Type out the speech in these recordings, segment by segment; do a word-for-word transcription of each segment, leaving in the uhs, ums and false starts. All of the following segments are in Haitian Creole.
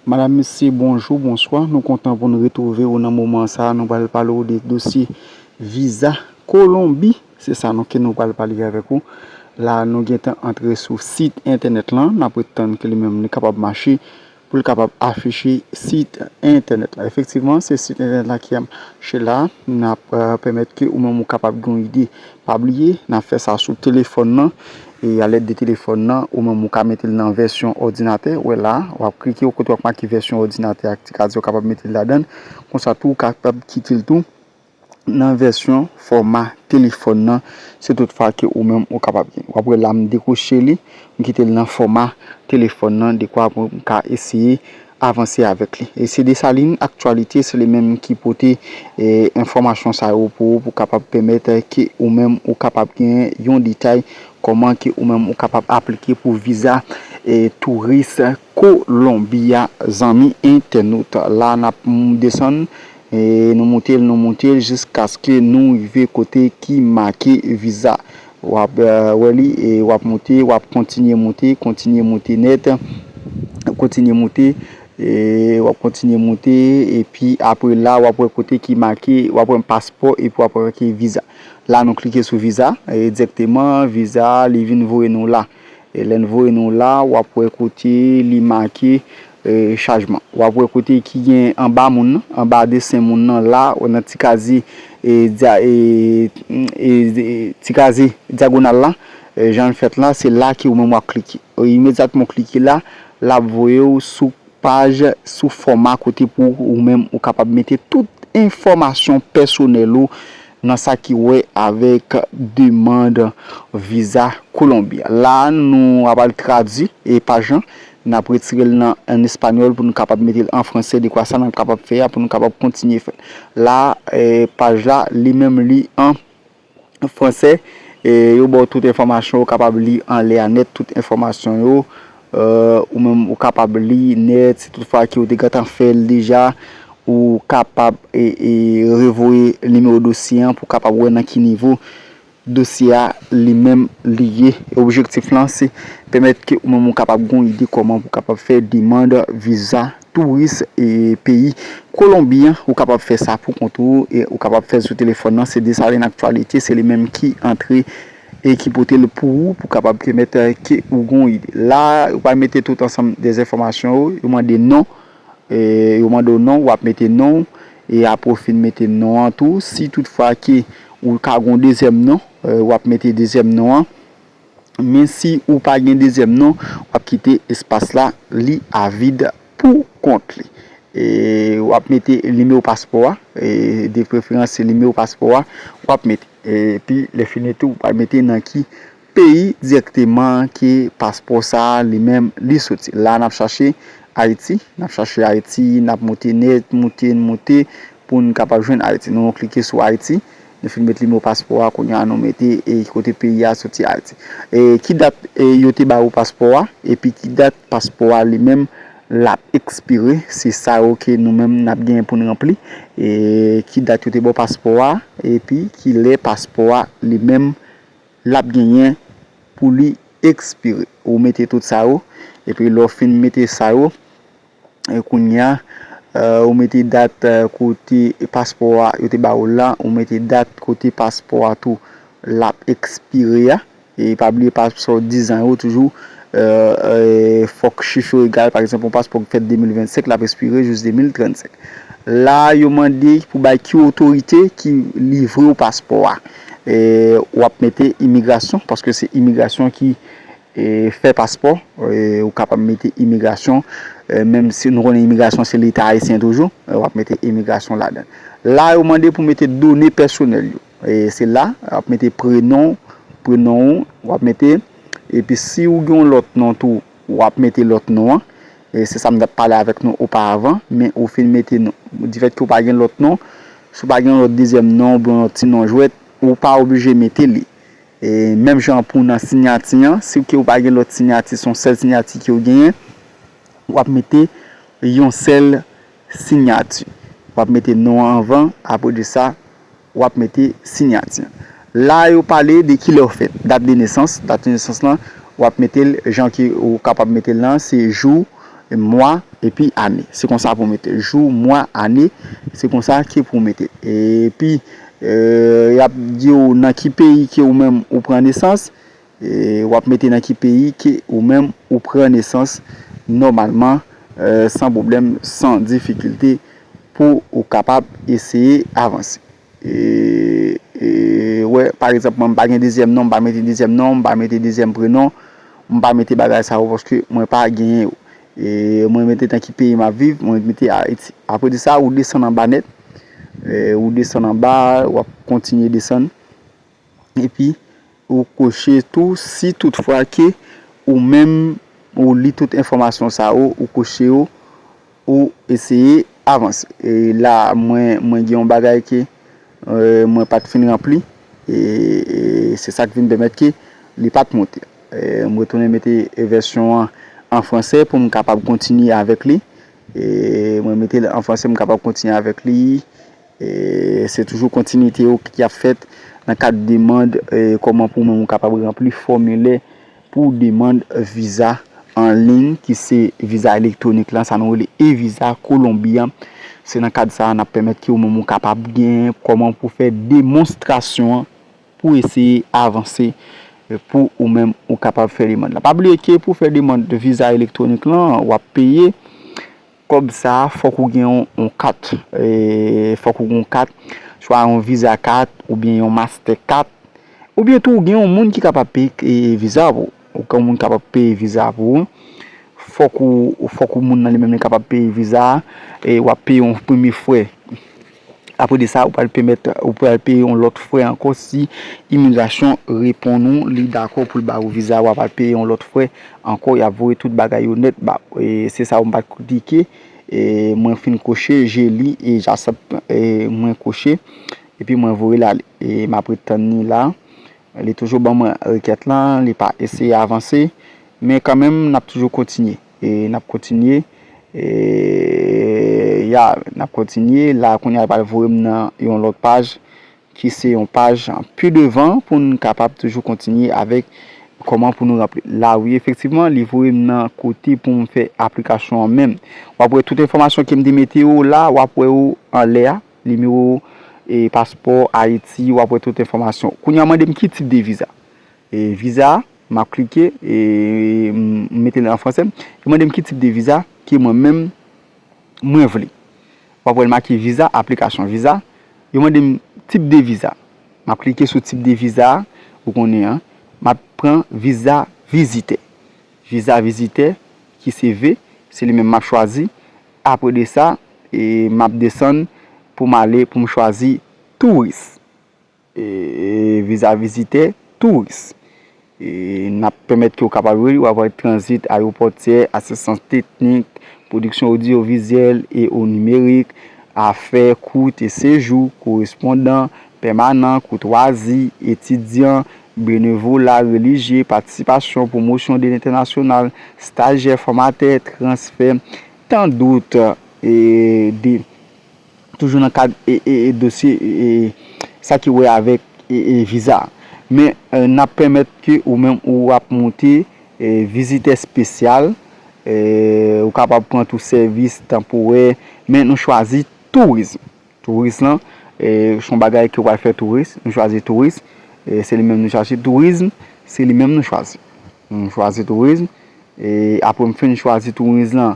Madam, mesye, bonjou, bonswa. Nou kontan pou n retwouve w nan moman sa a. Nou pral pale w de dosye viza Kolonbi. Se sa nou ke nou pral pale avèk ou. La, nou gentan antre sou sit entènèt lan. N ap ret tann ke li menm li kapab mache pou l kapab afiche sit entènèt la. Efektivman, se sit entènèt la ki ap mache la. N ap, eh, pèmèt ke ou menm ou kapab gen yon ide. Pa bliye, n ap fè sa sou telefòn nan. E alèd de telefòn nan, ou menm ou ka mete l nan vèsyon òdinatè. Ou wè la, w ap klike kote w ap make vèsyon òdinatè a ki ka di w kapab mete l ladan l. Konsa tou, ou kapab kite l tou nan vèsyon fòma telefòn nan, si toutfwa ke ou menm ou kapab gen. W ap wè la, m dekwoche li, m kite l nan fòma telefòn nan, dekwa pou m ka eseye avanse avèk li. E se Desalin Aktyalite, se li menm ki pote, eh, enfòmasyon sa yo pou ou, pou kapab pèmèt ke ou menm ou kapab gen yon detay kòman ke ou menm ou kapab aplike pou viza, eh, touris Kolonbi a, zanmi entènot. La, n ap, mm, desann, eh, nou moute l, nou moute l jiskaske nou rive kote ki make viza. W ap, eh, wè li, e w ap moute, w ap kontinye moute, kontinye moute nèt, kontinye moute, e w ap kontinye moute, epi apre la, w ap wè kote ki make, w ap wè paspò, epi w ap wè ke viza. La, nou klike sou viza, e dirèkteman, viza, li vin voye nou la. E lè n voye nou la, w ap wè kote li make, eh, chajman. W ap wè kote ki gen anba moun nan, anba desen moun nan la, nan ti kaze, eh, dya-, eh, eh, eh, ti kaze dyagonal la, eh, jan l fèt la, se la ke ou menm w ap klike. E imedyatman w klike la, l ap voye w sou paj, sou fòma kote pou ou menm ou kapab mete tout enfòmasyon pèsonèl ou nan sa ki wè avèk demann viza Kolonbi. La, nou ap al tradui, e, paj lan, n ap retire l nan, an espanyòl pou nou kapab mete l an fransè, dekwa sa n ap kapab fè a, pou nou kapab kontinye fè. La, e, paj la, li menm, li an fransè, e, yo ba w tout enfòmasyon, ou kapab li anlè a nèt, tout enfòmasyon yo, e, ou menm, ou kapab li nèt, si toutfwa ke ou te gentan fè l deja, ou kapab, e, e, revoye nimewo dosye an pou w kapab wè nan ki nivo dosye a li menm li ye. E objektif lan, se pèmèt ke ou menm ou kapab gen yon ide kòman pou w kapab fè demann viza touris, e, peyi Kolonbi an. Ou kapab fè sa pou kont ou e ou kapab fè l sou telefòn nan. Se Desalin Aktyalite, se li menm ki antre e ki pote l pou ou, pou kapab pèmèt, e, ke ou gen yon ide. La, ou pral mete tout ansanm de enfòmasyon yo. Yo mande non, e, yo mande w non, w ap mete non, e apre w fin mete non an tou. Si toutfwa ke ou ka gen yon dezyèm non, e, w ap mete dezyèm non an. Men si ou pa gen dezyèm non, w ap kite espas la, li avid pou kont li. E w ap mete nimewo paspò a, e de preferans se nimewo paspò a w ap mete. Epi lè fini tou, ou pral mete nan ki peyi dirèkteman ke paspò sa a li menm li soti. La n ap chache Ayiti, n ap chache Ayiti, n ap moute nèt, moute, moute pou n kapab jwenn Ayiti. Nou klike sou Ayiti, nou fin met nimewo paspò a, kounye a nou mete, e, kote peyi a soti, Ayiti. E ki dat, e, yo te ba ou paspò a, epi ki dat paspò a li menm l ap ekspire, se sa yo ke nou menm n ap genyen pou n ranpli. E ki dat yo te ba w paspò a, epi ki lè paspò a li menm l ap genyen pou li ekspire. Ou mete tout sa yo, epi lè w fin mete sa yo, e kounye a, e, ou mete dat, e, kote paspò a yo te ba ou la, ou mete dat kote paspò a tou l ap ekspire a. E pa bliye paspò dizan yo toujou, e, e, fòk chif yo egal. Pa egzanp, yon paspò ki fèt de mil vennsenk, l ap ekspire jis de mil trannsenk. La, yo mande pou bay ki otorite ki livre w paspò a. E, w ap mete imigrasyon, paske se imigrasyon ki, e, fè paspò. E, ou kapab mete imigrasyon, e, menm si nou konnen imigrasyon se Leta ayisyen toujou, e, w ap mete imigrasyon ladan. La, yo mande pou mete done pèsonèl yo. E se la, w ap mete prenon, prenon ou, w ap mete, epi si ou gen yon lòt non tou, w ap mete lòt non an. E se sa m t ap pale avèk nou oparavan, men ou fin mete non. Difèt ke ou pa gen lòt non, si w pa gen yon lòt dezyèm non oubyen yon lòt ti non jwèt, ou pa oblije mete li. E menm jan pou nan siyati an, si ke ou pa gen lòt siyati, se yon sèl siyati ke ou genyen, w ap mete yon sèl siyati. W ap mete non an anvan, apre de sa, w ap mete siyati an. La, yo pale de kilè w fèt, dat de nesans, dat de nesans lan, w ap mete l jan ke ou kapab mete l lan, se jou, mwa, epi ane. Se konsa pou w mete jou, mwa, ane, se konsa ke pou w mete. Epi, e, y ap di w nan ki peyi ke ou menm ou pran nesans, e, w ap mete nan ki peyi ke ou menm ou pran nesans nòmalman, e, san pwoblèm, san difikilte, pou ou kapab eseye avanse. E, e, wè, pa egzanp, mwen, m pa gen dezyèm non, m pa mete dezyèm non, m pa mete dezyèm prenon, m pa mete bagay sa yo paske mwen pa genyen yo. E, mwen mete nan ki peyi m ap viv, mwen mete Ayiti. Apre de sa, ou desann anba nèt. E, ou desann anba, w ap kontinye desann. Epi, ou koche tou, si toutfwa ke ou menm ou li tout enfòmasyon sa yo, ou koche yo, ou eseye avanse. E la, mwen, mwen gen yon bagay ke, e, mwen pa t fin ranpli, e, e se sa k vin pèmèt ke li pa t monte. E, m retounen mete vèsyon an an fransè pou m kapab kontinye avèk li. E, mwen mete l an fransè, m kapab kontinye avèk li. E, se toujou kontinite yo ki ap fèt nan kad demann, e, kòman pou ou menm ou kapab ranpli fòmilè pou demann viza an liy, ki se viza elektwonik lan, sa nou rele e-viza Kolonbi an. Se nan kad sa a n ap pèmèt ke ou menm ou kapab gen kòman pou fè demonstrasyon an pou eseye avanse, e, pou ou menm ou kapab fè demann lan. Pa bliye ke pou fè demann viza elektwonik lan, w ap peye. Kòb sa a, fòk ou gen yon, yon kat. E, fòk ou gen yon kat, swa yon Visa kat, oubyen yon Master kat, oubyen tou ou gen yon moun ki kapab peye, e, viza pou ou. Ou gen yon moun kapab peye viza pou ou. Fòk ou, fòk ou moun nan li menm li kapab peye viza a, e w ap peye yon premye frè. Apre de sa, ou pral pèmèt, ou pral peye yon lòt frè ankò si imigrasyon reponn ou, li dakò pou l ba ou viza, w ap al peye yon lòt frè ankò, y ap voye tout bagay yo nèt ba ou. E se sa yo m pa t klike, e mwen fin koche, je li, e JASAP, e mwen koche, epi mwen voye l ale. E m ap ret tann li la. Li toujou ban mwen rekèt lan, li pa eseye avanse, men kanmenm, n ap toujou kontinye. E n ap kontinye, e, ya, n ap kontinye. La, kounye a, li pral voye m nan yon lòt paj, ki se yon paj pi devan pou n kapab toujou kontinye avèk kòman pou nou ranpli. La, wi, efektivman, li voye m nan kote pou m fè aplikasyon an menm. W ap wè tout enfòmasyon ke m te mete yo la, w ap wè yo anlè a. Nimewo, e, paspò Ayiti, w ap wè tout enfòmasyon. Kounye a, mande m ki tip de viza. E, viza, m ap klike, e, m mete l an fransè. Yo mande m ki tip de viza ke mwen menm, mwen vle. W ap wè l make viza, aplikasyon viza. Yo mande m tip de viza. M ap klike sou tip de viza a, ou konnen an. M ap pran viza vizitè. Viza vizitè, ki se V, se li menm m ap chwazi. Apre de sa, e, m ap desann pou m ale, pou m chwazi touris. E, e, viza vizitè, touris. E, n ap pèmèt ke w kapab reli, w ap wè tranzit, ayewopòtyè, asistans teknik, pwodiksyon odyovizyèl e o nimerik, afè, kout e sejou, korespondan, pèmanan, koutwazi, etidyan, benevola, relijye, patisipasyon, pwomosyon de lentènasyonal, stajyè, fòmatè, transfè, tandout, e, de, toujou nan kad, e, e, e, dosye, e, e, sa ki wè avèk, e, e, viza. Men, e, n ap pèmèt ke ou menm ou ap monte, e, vizitè espesyal, e, ou kapab pran tou sèvis tanporè, men nou chwazi touris. Touris lan, e, se yon bagay ke w pral fè touris, nou chwazi touris, e, se li menm nou chwazi tourizm, se li menm nou chwazi. Nou chwazi tourizm, e, apre m fin chwazi touris lan,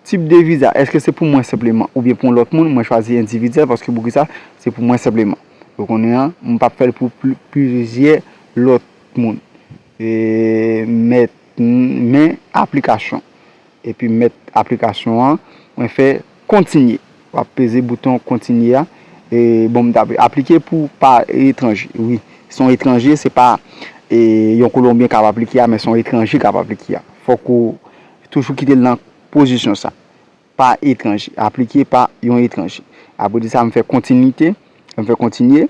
tip de viza, èske se pou mwen senpleman oubyen pou yon lòt moun, mwen chwazi endividyèl paske poukisa, se pou mwen senpleman. Ou konnen an, m p ap fè l pou pli-, plizyè lòt moun. E, mèt, men aplikasyon. Epi mèt aplikasyon an, mwen fè kontinye. W ap peze bouton kontinye a. E, bon, m t ap aplike pou pa etranje. Wi, se yon etranje, se pa, e, yon Kolonbyen k ap aplike a, men se yon etranje k ap aplike a. Fòk ou toujou kite l nan pozisyon sa. Pa etranje. Aplike pa yon etranje. Apre de sa, m fè kontinite. M fè kontinye.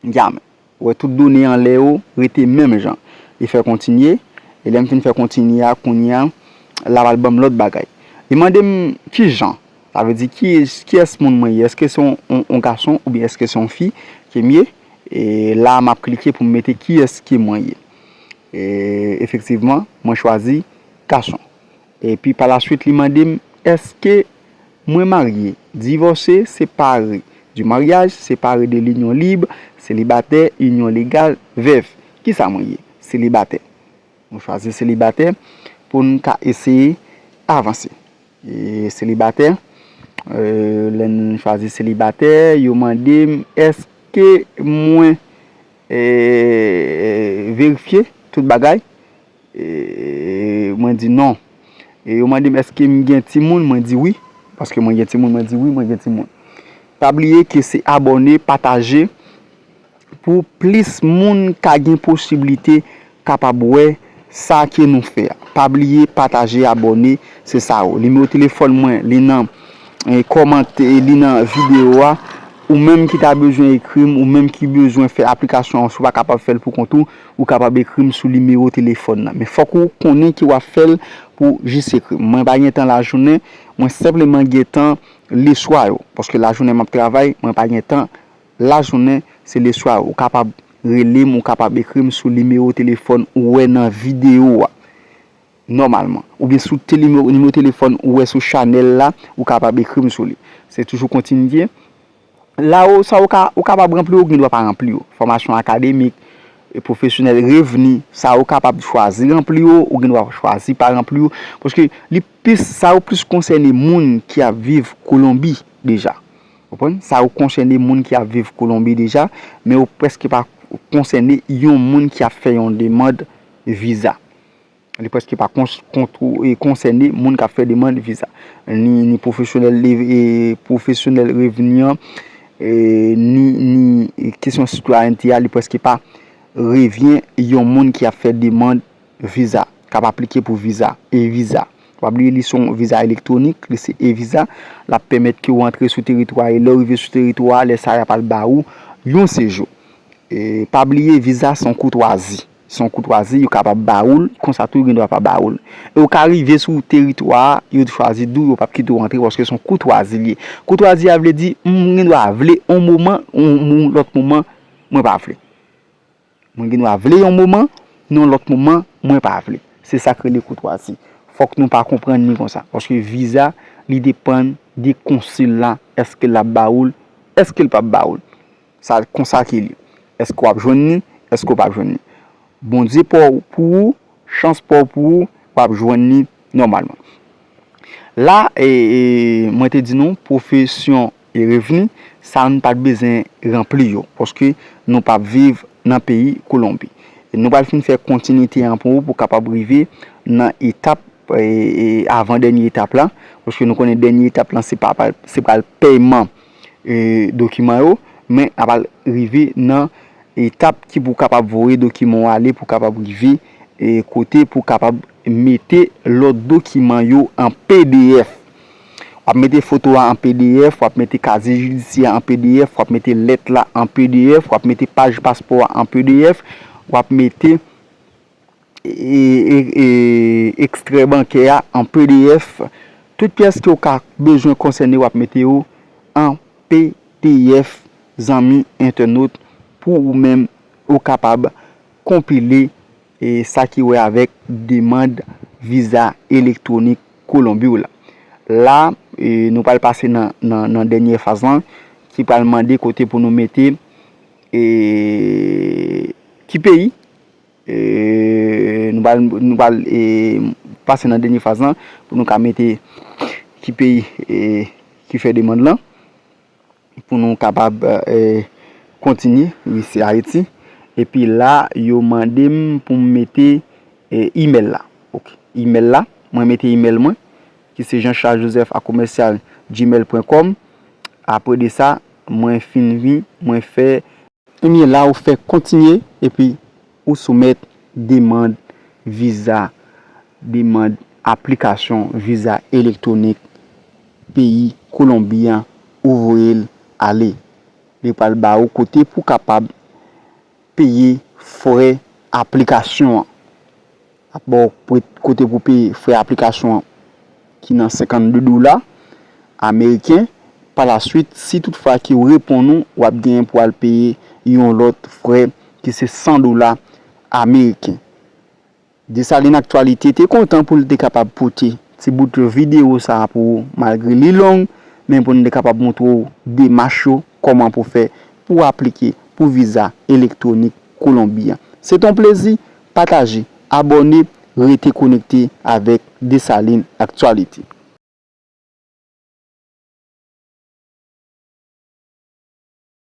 Jamen. Ou wè tout done anlè yo rete menm jan. Li fè kontinye. E lè m fin fè kontinye a, kounye a, l ap al ban m lòt bagay. Li mande m ki jan. Sa vle di ki, kiyès moun mwen ye. Èske se yon, yon, yon gason oubyen èske se yon fi ke m ye? E la, m ap klike pou m mete kiyès ke mwen ye. E efektivman, mwen chwazi gason. Epi pa la swit, li mande m Èske mwen marye? Divòse, séparé du mariage, séparé de l'union libre, célibataire, union légale, veuve. Kisa mwen ye? Selibatè. Nou chwazi selibatè pou n ka eseye avanse. E selibatè, e, lè n chwazi selibatè, yo mande m èske mwen, e, verifye tout bagay. E, mwen di non. E yo mande m èske m gen timoun, mwen di wi. Paske mwen gen timoun, mwen di wi, mwen gen timoun. Pa bliye ke se abòne, pataje pou plis moun ka gen posiblite kapab wè sa ke nou fè a. Pa bliye pataje, abòne, se sa yo. Nimewo telefòn mwen, li nan, e, kòmantè, li nan videyo a. Ou menm ki ta bezwen ekri m, ou menm ki bezwen fè aplikasyon an, si w pa kapab fè l pou kont ou, ou kapab ekri m sou nimewo telefòn nan. Men fòk ou konnen ke w ap fè l pou w jis ekri m. Mwen pa gen tan lajounen, mwen senpleman gen tan leswa yo. Paske lajounen m ap travay, mwen pa gen tan lajounen, se leswa yo. Ou kapab rele m, ou kapab ekri m sou nimewo telefòn ou wè nan videyo a. Nòmalman. Oubyen sou te-, nimewo, nimewo telefòn ou wè sou chanèl la, ou kapab ekri m sou li. Se toujou kontinye. La ou, sa ou ka, ou kapab ranpli yo, ou gen dwa pa ranpli yo. Fòmasyon akademik, e pwofesyonèl, revni, sa ou kapab chwazi ranpli yo, ou gen dwa chwazi pa ranpli yo. Paske li plis, sa yo plis konsène moun ki ap viv Kolonbi deja. Konprann? Sa yo konsène moun ki ap viv Kolonbi deja, men yo prèske pa konsène yon moun ki ap fè yon demann viza. Li prèske pa kons-, kontwo-, e, konsène moun k ap fè demann viza. Ni, ni pwofesyonèl, e, pwofesyonèl revni an, e, ni, ni, e, kesyon sitwayènte a, li prèske pa revyen yon moun ki ap fè demann viza, k ap aplike pou viza, e-viza. Pa bliye li se yon viza elektwonik, li se e-viza, l ap pèmèt ke w antre sou teritwa a, e lè w rive sou teritwa a, lè sa a y ap al ba ou yon sejou. E, pa bliye, viza se yon koutwazi. Se yon koutwazi, yo kapab ba ou l, konsa tou yo gen dwa pa ba ou l. E ou ka rive sou teritwa a, yo chwazi di w yo p ap kite w antre paske se yon koutwazi l ye. Koutwazi a vle di, m gen dwa vle yon moman, yon, yon lòt moman, mwen pa vle. Mwen gen dwa vle yon moman, yon lòt moman, mwen pa vle. Se sa k rele koutwazi. Fòk nou pa konprann li konsa, paske viza, li depann de konsil la, èske l ap ba ou l, èske l p ap ba ou l. Sa konsa ke li. Èske w ap jwenn li? Èske w p ap jwenn li? Bondye pa w pou ou, chans pa w pou ou, w ap jwenn li nòmalman. La, e, e, mwen te di nou, pwofesyon e revni, sa nou pa t bezwen ranpli yo, paske nou p ap viv nan peyi Kolonbi. E nou pral fin fè kontinite an pou ou pou kapab rive nan etap, e, e, avan dènye etap la, paske nou konnen dènye etap lan se pa, pa, se pral pèyman, e, dokiman yo, men n ap al rive nan etap ki pou kapab voye dokiman w ale pou kapab rive, e, kote pou kapab mete lòt dokiman yo an P D F. W ap mete foto a an P D F, w ap mete kazye jidisyè an P D F, w ap mete lèt la an P D F, w ap mete paj paspò a an P D F, w ap mete e, e, e, ekstrè bankè a an P D F. Tout pyès ke w ka bezwen konsène, w ap mete yo an P D F, zanmi entènot, pou ou menm ou kapab konpile, e, sa ki wè avèk demann viza elektwonik Kolonbi w la. La, e, nou pral pase nan, nan, nan dènye faz lan, ki pral mande kote pou nou mete, e, ki peyi, e, nou pral, nou pral, e, pase nan dènye faz lan pou nou ka mete ki peyi, e, ki fè demann lan, pou nou kapab, e, kontinye, wi, se Ayiti. Epi la, yo mande m pou m mete, e, imèl la. Ok, imèl la, mwen mete imèl mwen, ki se jean charles joseph a commercial gmail point com. Apre de sa, mwen fin vin, mwen fè Ebyen, la ou fè kontinye epi ou soumèt demann viza, demann aplikasyon viza elektwonik peyi Kolonbi an, ou voye l ale. Li pral ba ou kote pou kapab peye frè aplikasyon an. Ap ba w kote pou peye frè aplikasyon an ki nan senkannde dola ameriken. Palaswit, si toutfwa ke w reponn ou, w ap genyen pou al peye yon lòt frè ki se san dola ameriken. Desalin Aktyalite te kontan pou l te kapab pote ti bout videyo sa a pou ou, malgre li long, men pou n te kapab montre w demach yo, kòman pou fè pou aplike pou viza elektwonik Kolonbi an. Se t on plezi, pataje, abòne, rete konekte avèk Desalin Aktyalite.